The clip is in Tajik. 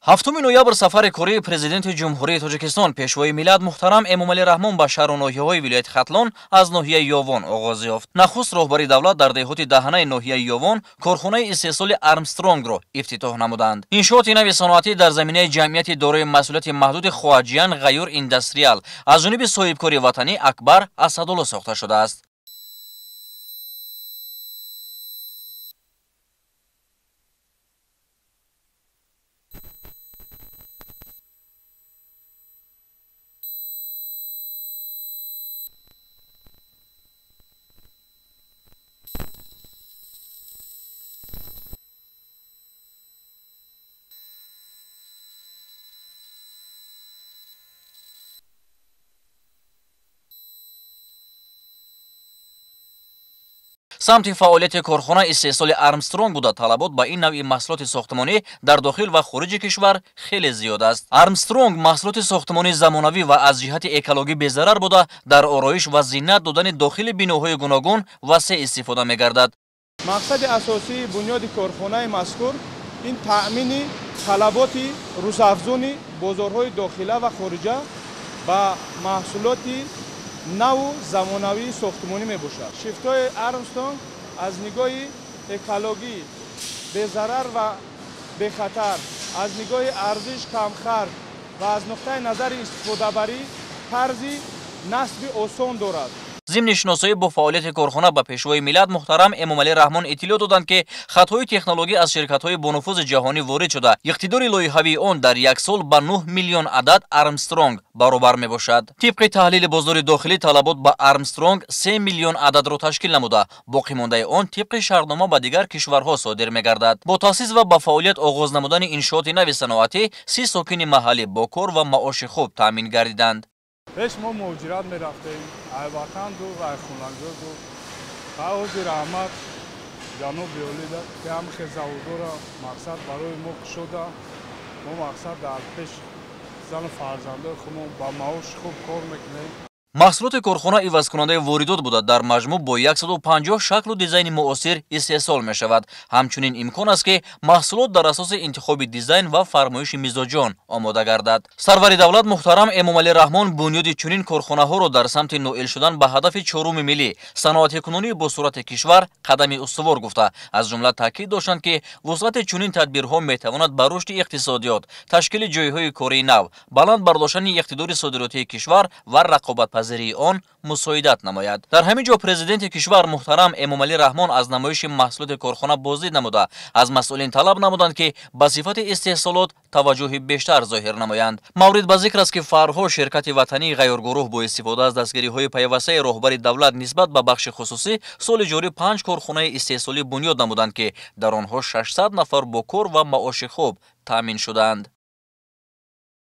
7 ноябр сафари кории президенти Ҷумҳурии Тоҷикистон Пешвои миллат муҳтарам Эмомалӣ Раҳмон ба шаҳру ноҳияҳои вилояти Хатлон аз ноҳияи Ёвон оғоз ёфт. Нахуст роҳбари давлат дар деҳоти даҳанаи ноҳияи Ёвон корхонаи истеҳсоли Армстронгро ифтитоҳ намуданд. Иншооти нави саноатӣ дар заминаи ҷамъияти дорои масъулияти маҳдуди Хоаҷиян Ғаюр Индастриал аз ҷониби соҳибкори ватанӣ Акбар Асадулло сохта шудааст. Самти фаъолияти корхона истеҳсоли Армстронг буда, талабот ба ин навъи маҳсулоти сохтмонӣ дар дохил ва хориҷи кишвар хеле зиёд аст. Армстронг маҳсулоти сохтмонии замонавӣ ва аз ҷиҳати экологӣ безарар буда, дар ороиш ва зинат додани дохили биноҳои гуногун васеъ истифода мегардад. Мақсади асосии бунёди корхонаи мазкур ин таъмини талаботи рӯзафзуни бозорҳои дохила ва хориҷа ба маҳсулоти наву замонавии сохтмонӣ мебошад. Шифтҳои Армстронг аз нигоҳи экологӣ безарар ва бехатар, аз нигоҳи арзиш камхарҷ ва аз нуқтаи назари истифодабарӣ тарзи насби осон дорад. Зимни шиносоӣ бо фаъолияти корхона ба Пешвои миллат муҳтарам Эмомалӣ Раҳмон иттилоъ доданд, ки хатҳои технологӣ аз ширкатҳои бонуфузи ҷаҳонӣ ворид шуда, иқтидори лоиҳавии он дар як сол ба 9 миллион адад Армстронг баробар мебошад. Тибқи таҳлили бозори дохилӣ талабот ба Армстронг 3 миллион ададро ташкил намуда, боқимондаи он тибқи шартнома ба дигар кишварҳо содир мегардад. Бо таъсис ва ба фаъолият оғоз намудани иншооти нави саноатӣ 30 сокини маҳаллӣ бо кор ва маоши хуб таъмин гардиданд. Пеш мо муҳоҷират мерафтем, ай ватан дур, ай хонагӣ дур. Ҳозир раҳмат ҷаноби олӣ, ки ҳамихел заводора мақсад барои мо кушода. Мо мақсад дар пеш зану фарзандои худмон ба маоши хуб кор мекунем. Маҳсулоти корхона ивазкунандаи воридот буда, дар маҷмӯъ бо 150 шаклу дизайни муосир истеҳсол мешавад. Ҳамчунин имкон аст, ки маҳсулот дар асоси интихоби дизайн ва фармоиши мизоҷон омода гардад. Сарвари давлат муҳтарам Эмомалӣ Раҳмон бунёди чунин корхонаҳоро дар самти ноил шудан ба ҳадафи чоруми миллӣ саноатикунонии босуръати кишвар қадами устувор гуфта, аз ҷумла таъкид доштанд, ки вусъати чунин тадбирҳо метавонад ба рушди иқтисодиёт, ташкили ҷойҳои кории нав, баланд бардоштани иқтидори содиротии кишвар ва рақобатпазирии он мусоидат намояд. Дар ҳамин ҷо президенти кишвар муҳтарам Эмомалӣ Раҳмон аз намоиши маҳсулоти корхона боздид намуда, аз масъулин талаб намуданд, ки ба сифати истеҳсолот таваҷҷӯҳи бештар зоҳир намоянд. Маврид ба зикр аст, ки фарҳо ширкати ватании Ғайюргурӯҳ бо истифода аз дастгириҳои пайвастаи роҳбари давлат нисбат ба бахши хусусӣ соли ҷорӣ 5 корхонаи истеҳсолӣ бунёд намуданд, ки дар онҳо 600 нафар бо кор ва маоши хуб таъмин шудаанд.